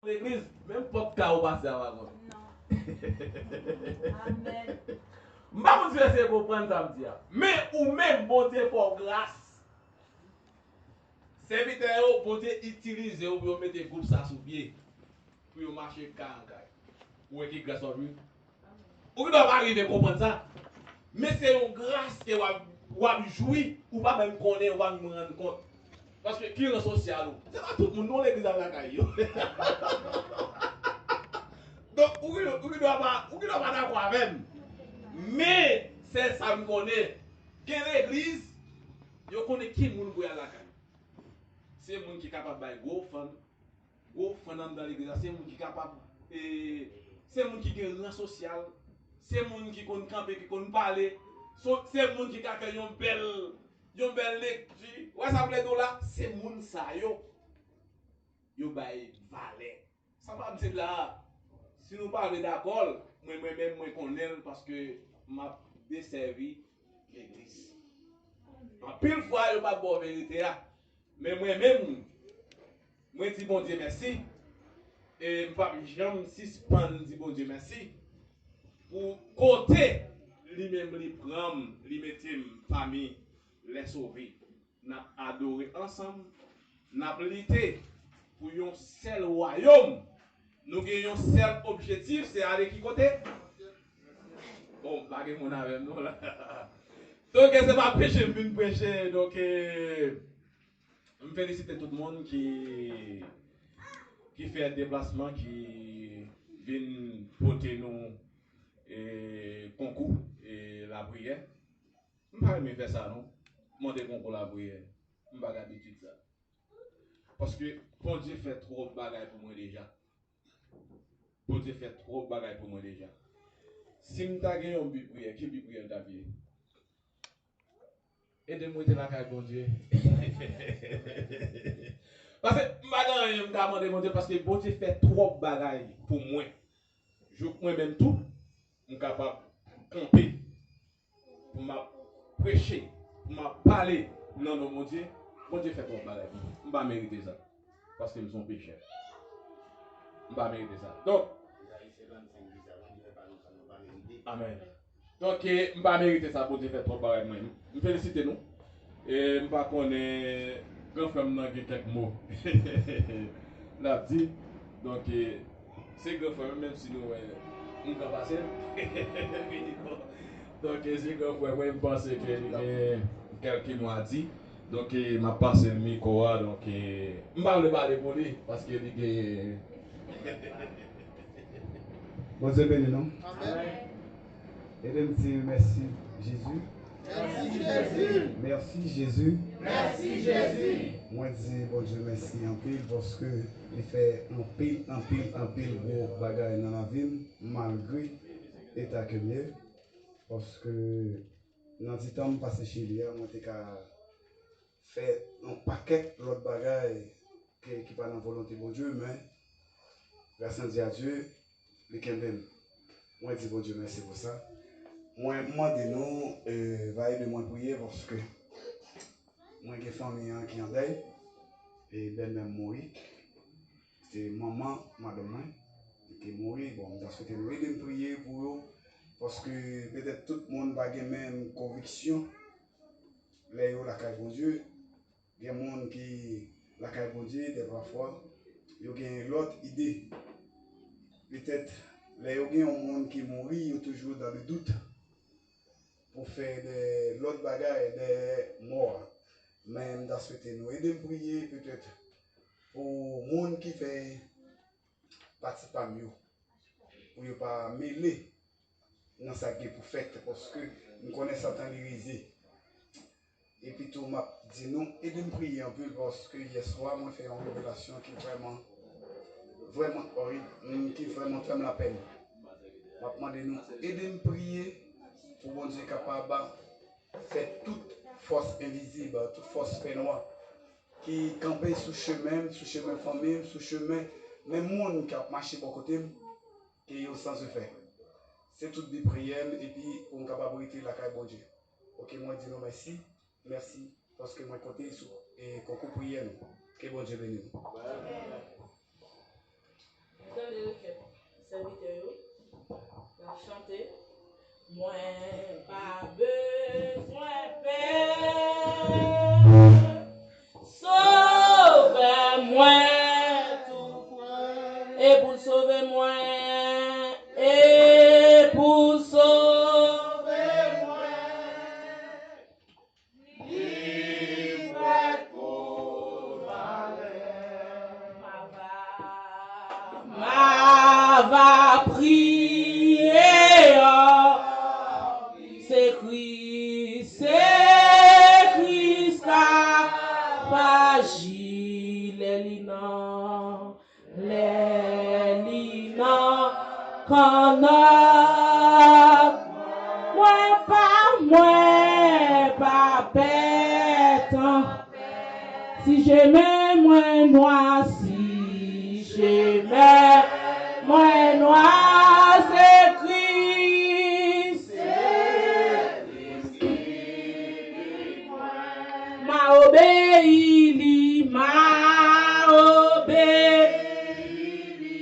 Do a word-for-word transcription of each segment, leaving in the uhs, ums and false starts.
legliz, menm pòt kay ou pase a pa konn. Non. Amèn. M pa konn si w eseye konprann sa m di a. Men ou menm, Bondye fè w gras. Sèvitè yo, Bondye itilize yo pou yo mete gwoup sa sou pye. Pou yo mache kay an kay. Ou wè ki gras w ap jwi? Ou gen dwa pa rive konprann sa. Men se yon gras ke w ap, w ap jwi, ou pa menm konnen, ou pa menm rann kont. Paske ki ran sosyal ou? Se pa tout moun, non, legliz al lakay yo. Donk, ou gen, ou gen dwa pa, ou gen dwa pa dakò avè m. Men, se sa m konnen. Gen legliz, yo konnen ki moun pou y al lakay. Se moun ki kapab bay gwo ofrann, gwo ofrann anndan legliz la, se moun ki kapab, e, se moun ki gen ran sosyal, se moun ki konn kanpe, ki konn pale, so, se moun ki ka fè yon bèl, yon bèl lekti. Ou wè sa m vle di w la? Se moun sa yo, yo bay valè. Sa m ap di la, si nou pa vle dakò l, mwen, mwen menm, mwen konnen l paske m ap desèvi legliz. Anpil fwa, yo p ap ba w verite a. Men mwen menm, mwen di Bondye mèsi. E m p ap janm sispann di Bondye mèsi pou kote li menm li pran m, li mete m pami lè sove. N ap adore ansanm, n ap lite pou yon sèl wayòm. Nou gen yon sèl objektif, se ale ki kote? Bon, pa gen moun avè m non la. Donk, se pa preche m vin preche. Donk, eh, m felisite tout moun ki, ki fè deplasman, ki vin pote nou, eh, konkou, eh, lapriyè. M pa renmen fè sa non. Mande konkou lapriyè. M pa gen abitid sa. Paske Bondye fè twòp bagay pou mwen deja. Bondye fè twòp bagay pou mwen deja. Si m ta gen yon bi priyè, ki bi priyè m t ap ye? Ede m rete lakay Bondye. Paske m pa gen anyen m ka mande Bondye, paske Bondye fè twòp bagay pou mwen. Jouk mwen menm tou, m kapab kanpe, pou m ap preche, pou m ap pale nan non Bondye, Bondye fè twòp bagay pou mwen. M pa merite sa. Paske m se yon pechè. M pa merite sa. Donk, amèn. Donk, eh, m pa merite sa, Bondye fè twòp bagay pou mwen. M felisite nou. E m pa konnen, gran frè m nan gen kèk mo l ap di. Donk, eh, se gran frè m, menm si nou wè m gran pase l. Donk, eh, se gran frè mwen, m panse ke li gen kèlke mo a di. Donk, eh, m ap pase l mikwo a. Donk, eh, m pa vle pale pou li, paske li gen Bondye beni nou. Amèn. Ede m di mèsi, Jezi. Mèsi, Jezi. Mèsi, Jezi. Mèsi, Jezi. Mwen di Bondye mèsi anpil paske li fè anpil, anpil, anpil gwo bagay nan lavi m, malgre eta ke m ye. Paske nan ti tan m pase Chili a, mwen te ka fè yon pakèt lòt bagay ke, ki pa nan volonte Bondye, men gras an di a Dye, li kenbe m. Mwen di Bondye mèsi pou sa. Mwen mande nou, eh, va ede mwen priye paske mwen gen fanmi an ki an dèy, e bèlmè m mouri, se manman madanm mwen ki mouri. Bon, m ta swete nou ede m priye pou yo, paske petèt tout moun pa gen menm konviksyon lè yo lakay Bondye. Gen moun ki lakay Bondye, dèfwa, yo gen lòt ide. Petèt, lè yo gen yon moun ki mouri, yo toujou dans le doute pou fè de lòt bagay dèyè mò a. Men m ta swete nou ede m priye, petèt, pou moun ki fè pati pa m yo, pou yo pa mele nan sa k gen pou fèt, paske m konnen Satan li rize. Epi tou, m ap di nou, ede m priye anpil, paske yèswa, mwen fè yon revelasyon ki vrèman, vrèman orib, mm, ki vrèman fè m lapèn. M ap mande nou, ede m priye pou Bondye kapab fè tout fòs envizib, tout fòs fènwa ki kanpe sou chemen m, sou chemen fanmi m, sou chemen menm moun k ap mache bò kote m, ke yo san zefè. Se tout bi priyè m, epi pou m kapab rete lakay Bondye. Oke, mwen di nou mèsi, mèsi, paske mwen konte sou, e, konkou priyè nou. Ke Bondye beni nou. Chante. Mwen pa bezwen pè. Sovè mwen tou prè. E pou l sove mwen. E pou l sove mwen. Li prèt pou valè. M a va, m a va priye. Se Kris, se Kris k ap aji lè li nan Lè li nan kannòt, mwen pa, mwen pa pè tan. Si chemen mwen nwa, si chemen mwen nwa, se Kris. M a obeyi li, m a obeyi li.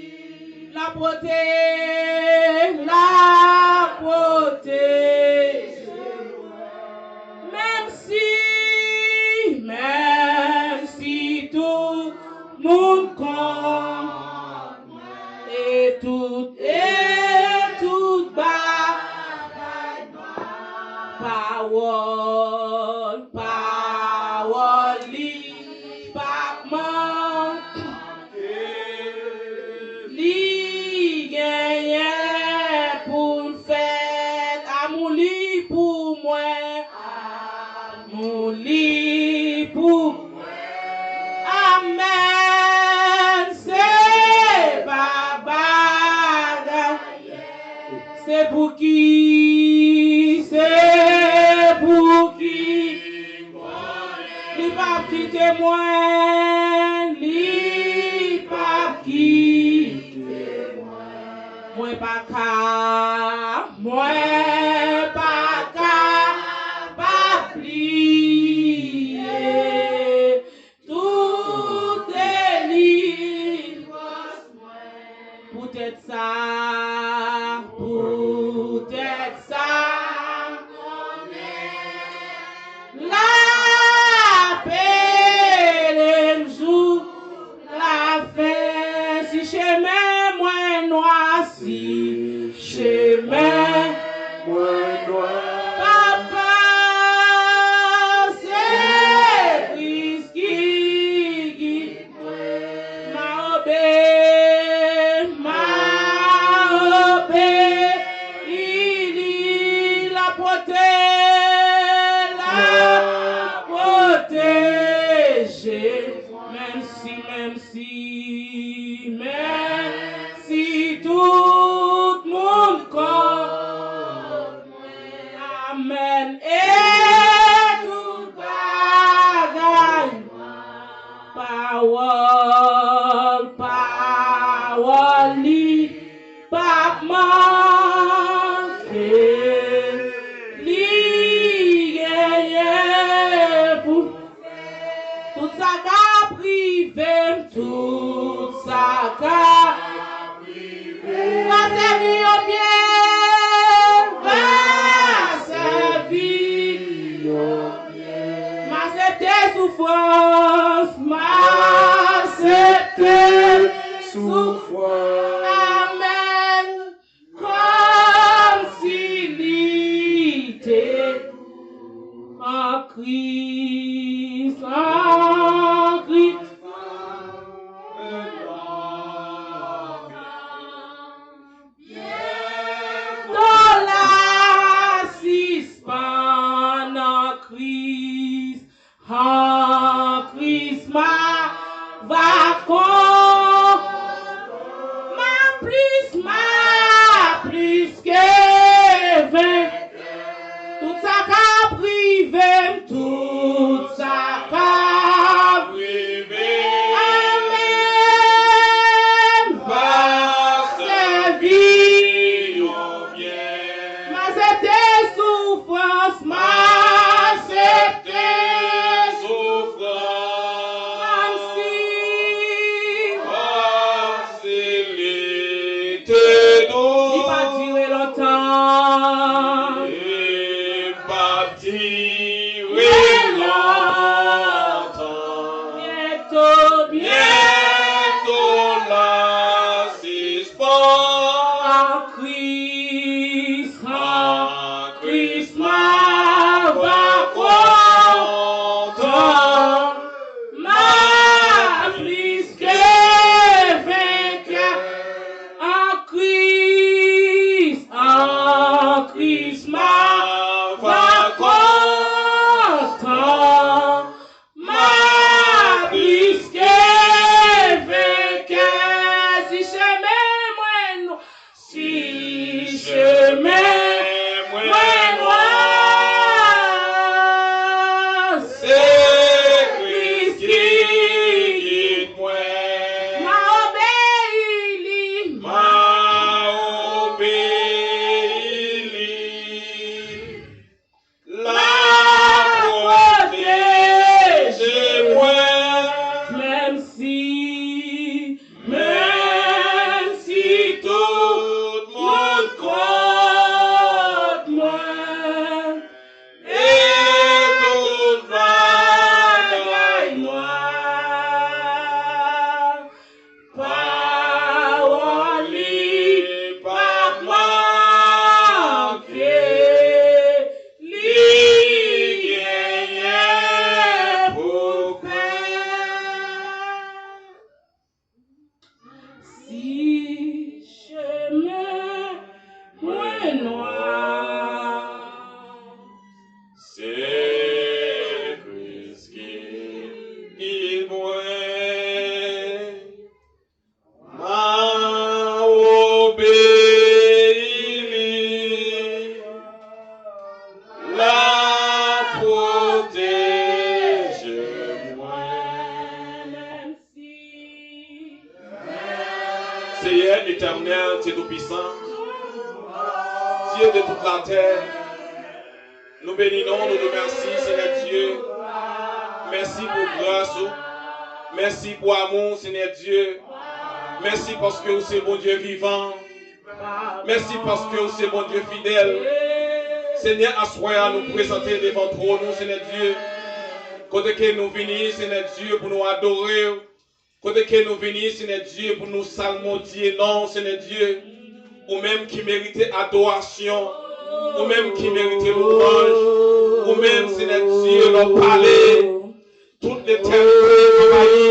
L ap pwote, l ap pwoteje. Menm si, menm si tout moun kont mwen. E tout, e tout bagay. Pawòl, pawòl li p ap manke. Li genyen pou l fèt. Amou li pou mwen. Amou li pou mwen. Amèn. Se pa bagay. Se pou ki, se pou ki li p ap kite mwen, li p ap kite mwen. Mwen pa ka, mwen pa ka p ap pliye. Tout delivrans mwen. Poutèt sa, poutèt sa, m konnen l ap ede m jouk lafen. Si chemen mwen nwa, si chemen mwen nwa. Papa, se Kris ki gid mwen. M a obeyi, m a obeyi li. L ap pwote, l ap pwoteje. Menm si, menm si, menm si tout moun kont mwen. Amèn. E tout bagay. Pawòl, pawòl li p ap manke. Li genyen pou tout sa k ap rive m, tout sa k ap rive m. M a sèvi yon byen, m a sèvi yon byen. M aksepte soufrans, m aksepte soufrans. Amèn. Kòmsi li te an Kris, an Kris. Byento l a sispann an Kris. An Kris m a va kon-, m Ki chemen mwen nwa, se Kris ki gid mwen. M a obeyi li, l a pwoteje mwen. Seyè Etènèl, Dye Toupisan, Dye de tout latè, nou beni non w, nou di w mèsi, Senyè Dye. Mèsi pou gras ou. Mèsi pou amou w, Senyè Dye. Mèsi paske ou se Bondye vivan. Mèsi paske ou se Bondye fidèl. Senyè, aswè a nou prezante devan twòn ou, Senyè Dye. Kote ke nou vini, Senyè Dye, pou nou adore w. Kote ke nou vini, Senyè Dye, pou nou salmodye non w, Senyè Dye. Ou menm ki merite adorasyon. Ou menm ki merite lwanj. Ou menm, Senyè Dye, lè w pale, tout letènite anvayi.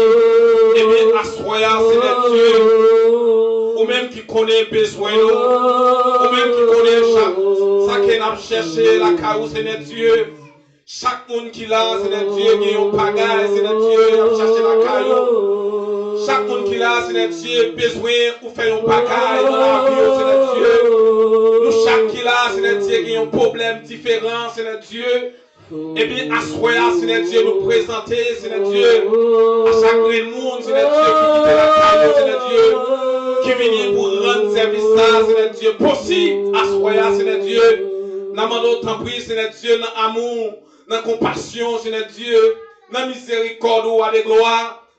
Ebyen, aswè a, Senyè Dye, ou menm ki konnen bezwen nou, ou menm ki konnen chak sa ke n ap chèche lakay ou, Senyè Dye. Chak moun ki la, Senyè Dye, gen yon bagay, Senyè Dye, y ap chache lakay ou. Chak moun ki la, Senyè Dye, bezwen ou fè yon bagay nan lavi yo, Senyè Dye. Nou chak ki la, Senyè Dye, gen yon pwoblèm diferan, Senyè Dye. Ebyen, aswè a, Senyè Dye, nou prezante, Senyè Dye, a chak grenn moun, Senyè Dye, ki kite lakay yo, Senyè Dye, ki vini pou rann sèvis sa, Senyè Dye, posib, aswè a, Senyè Dye. N a mande w, tanpri, Senyè Dye, nan amou, nan konpasyon, Senyè Dye, nan mizerikòd ou, Wa de glwa.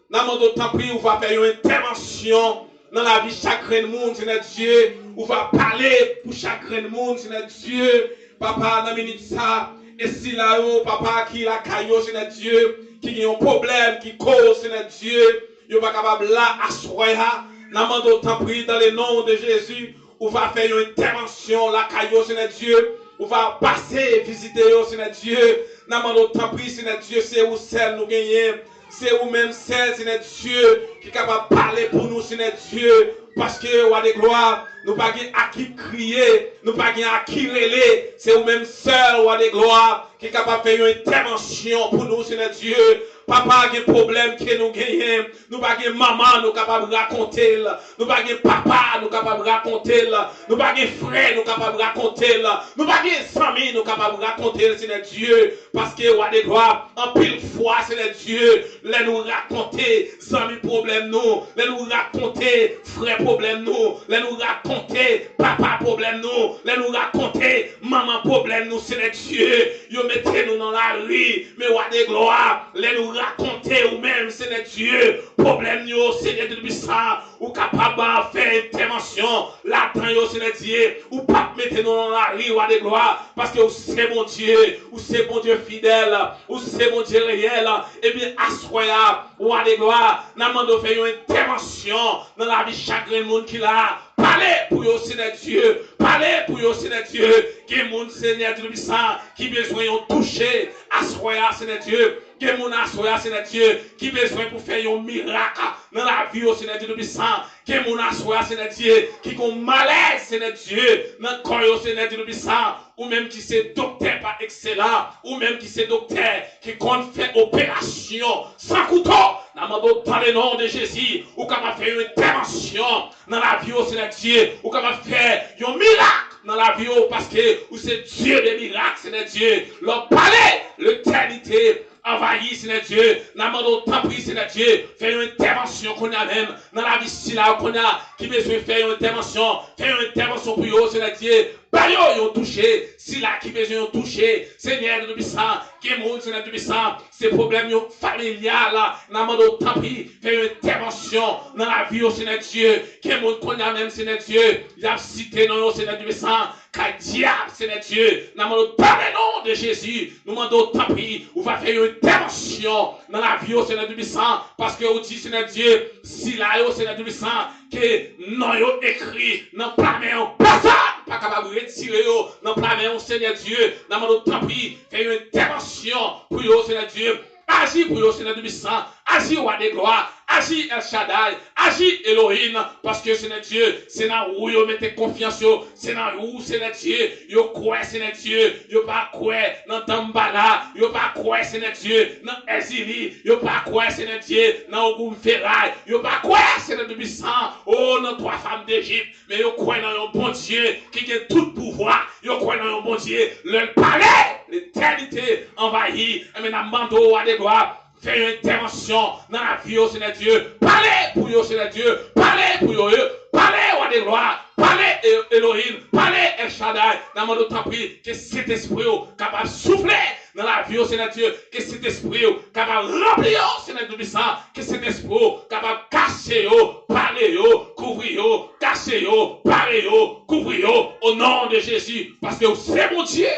N a mande w, tanpri, ou va fè yon entèvansyon nan lavi chak grenn moun, Senyè Dye. Ou va pale pou chak grenn moun, Senyè Dye. Papa, nan minit sa, e sila yo, papa, ki lakay yo, Senyè Dye, ki gen yon pwoblèm, ki koz, Senyè Dye, yo pa kapab la aswè a. N a mande w, tanpri, dans le nom de Jésus, ou va fè yon entèvansyon lakay yo, Senyè Dye. Ou va pase vizite yo, Senyè Dye. N a mande w, tanpri, Senyè Dye, se ou sèl nou genyen. Se ou menm sèl, Senyè Dye, ki kapab pale pou nou, Senyè Dye. Paske, Wa de glwa, nou pa gen a ki kriye, nou pa gen a ki rele. Se ou menm sèl, Wa de glwa, ki kapab fè yon entèvansyon pou nou, Senyè Dye. Papa, gen pwoblèm ke nou genyen. Nou pa gen manman nou kapab rakonte l. Nou pa gen papa nou kapab rakonte l. Nou pa gen frè nou kapab rakonte l. Nou pa gen zanmi nou kapab rakonte l, Senyè Dye. Paske, Wa de glwa, anpil fwa, Senyè Dye, lè nou rakonte zanmi pwoblèm nou, lè nou rakonte frè pwoblèm nou, lè nou rakonte papa pwoblèm nou, lè nou rakonte manman pwoblèm nou, Senyè Dye, yo mete nou nan lari. Men, Wa de glwa, lè nou rakonte ou menm, Senyè Dye, pwoblèm yo, Senyè Dye Toupisan, ou kapab fè entèvansyon ladan yo, Senyè Dye. Ou p ap mete nou nan lari, Wa de glwa, paske ou se Bondye, ou se Bondye fidèl, ou se Bondye reyèl. Ebyen, aswè a, Wa de glwa, n a mande w fè yon entèvansyon nan lavi chak grenn moun ki la. Pale pou yo, Senyè Dye. Pale pou yo, Senyè Dye. Gen moun, Senyè Dye Toupisan, ki bezwen yon touche aswè a, Senyè Dye. Gen moun aswè a, Senyè Dye, ki bezwen pou fè yon mirak nan lavi yo, Senyè Dye Toupisan. Gen moun aswè a, Senyè Dye, ki gon malèz, Senyè Dye, nan kò yo, Senyè Dye Toupisan. Ou menm ki se doktè pa ekselans, ou menm ki se doktè ki konn fè operasyon san kouto, n a mande w, dans le nom de Jésus, ou kapab fè yon entèvansyon nan lavi yo, Senyè Dye. Ou kapab fè yon mirak nan lavi yo, paske ou se Dye de mirak, Senyè Dye. Lè w pale, letènite anvayi, Senyè Dye. N a mande w, tanpri, Senyè Dye, fè yon entèvansyon kounye a menm nan lavi sila yo kounye a ki bezwen fè yon entèvansyon. Fè yon entèvansyon pou yo, Senyè Dye. Ba yo yon touche. Sila ki bezwen yon touche, Senyè Dye Toupisan, gen moun, Senyè Dye Toupisan, se pwoblèm yo familyal. N a mande w, tanpri, fè yon entèvansyon nan lavi yo, Senyè Dye. Gen moun kounye a menm, Senyè Dye, y ap site non yo, Senyè Dye Toupisan, kay dyab, Senyè Dye. N a mande w, dans le nom de Jésus, nou mande w, tanpri, ou va fè yon entèvansyon nan lavi yo, Senyè Dye Toupisan, paske ou di, Senyè Dye, sila yo, Senyè Dye Toupisan, ke non yo ekri nan pla men w, pèsonn pa kapab retire yo nan pla men w, Senyè Dye. N a mande w, tanpri, fè yon entèvansyon pou yo, Senyè Dye. Aji pou yo, Senyè Dye Toupisan. Aji, Wa de glwa. Aji, El Shaddai. Aji, Elohim. Paske, Senyè Dye, se nan ou yo mete konfyans yo. Se nan ou, Senyè Dye, yo kwè, Senyè Dye. Yo pa kwè nan Dambala. Yo pa kwè, Senyè Dye, nan Èzili. Yo pa kwè, Senyè Dye, nan Ogoum Feray. Yo pa kwè, Senyè Dye Toupisan, o, nan twa fanm Dejip. Men yo kwè nan yon Bondye ki gen tout pouvwa. Yo kwè nan yon Bondye, lè l pale, letènite anvayi. Enben, n ap mande w, Wa de glwa, fè yon entèvansyon nan lavi yo, Senyè Dye. Pale pou yo, Senyè Dye. Pale pou yo, yo. Pale, Wa de glwa. Pale, E-, Elohim. Pale, El Shaddai. N ap mande w, tanpri, ke Sentespri w kapab soufle nan lavi yo, Senyè Dye. Ke Sentespri w kapab ranpli yo, Senyè Dye Toupisan. Ke Sentespri w kapab kache yo, pale yo, kouvri yo, kache yo, pale yo, kouvri yo, o non de Jezi. Paske w se Bondye.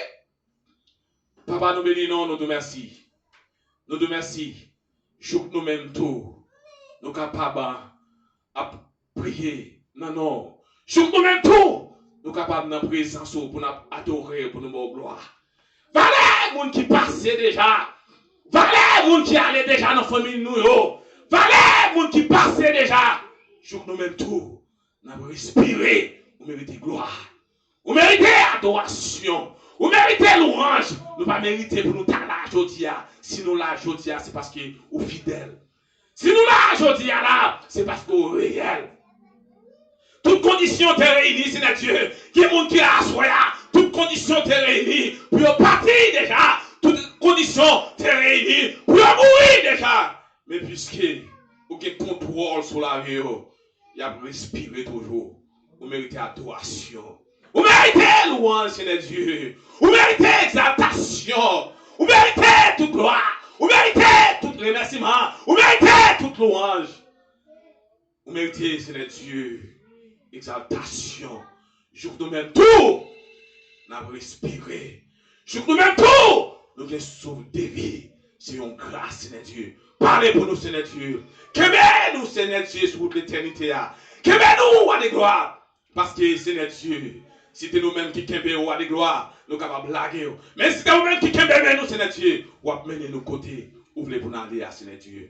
Papa, nou beni non, nou di w mèsi. Nou di w mèsi. Jouk nou menm tou, nou kapab ap priye nan non w. Jouk nou menm tou, nou kapab nan prezans ou pou n ap adore w, pou nou ba w glwa. Valè moun ki pase deja. Valè moun ki ale deja nan fanmi nou yo. Valè moun ki pase deja. Jouk nou menm tou, n ap respire. Ou merite glwa. Ou merite adorasyon. Ou merite lwanj. Nou pa merite pou nou ta la jodi a. Si nou la jodi a, se paske ou fidèl. Si nou la jodi a la, se paske ou reyèl. Tout kondisyon te reyini, Senyè Dye. Gen moun ki la aswè a, tout kondisyon te reyini pou yo pati deja. Tout kondisyon te reyini pou yo mouri deja. Men piske ou gen kontwòl sou lavi yo, y ap respire toujou. Ou merite adorasyon. Ou merite lwanj, Senyè Dye. Ou merite egzaltasyon. Ou merite tout glwa. Ou merite tout remèsiman. Ou merite tout lwanj. Ou merite, Senyè Dye, egzaltasyon. Jouk nou menm tou, n ap respire. Jouk nou menm tou, nou gen souf de vi. Se yon gras, Senyè Dye. Pale pou nou, Senyè Dye. Kenbe nou, Senyè Dye, sou wout letènite a. Kenbe nou, Wa de glwa. Paske, Senyè Dye, si te nou menm ki kenbe w, Wa de glwa, nou kapab lage w. Men si te ou menm ki kenbe men nou, Senyè Dye, w ap mennen nou kote ou vle pou n ale a, Senyè Dye.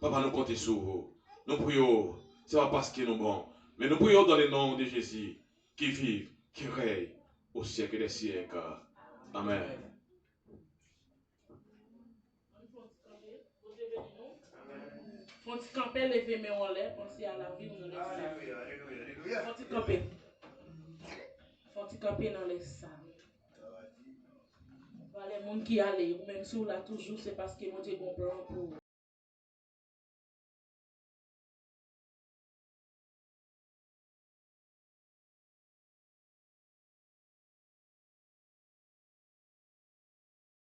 Papa, nou konte sou ou. Nou priye w, se pa paske nou bon, men nou priye w dans le nom de Jésus, qui vit, qui règne au siècle des siècles. Amen. Fè yon ti kanpe, leve men w anlè, panse a lavi w nan lespri. Alelouya, alelouya, alelouya. Fè yon ti kanpe. Fè yon ti kanpe nan lè sa. Valè moun ki ale, ou menm si w la toujou, se paske Bondye gen yon plan pou ou.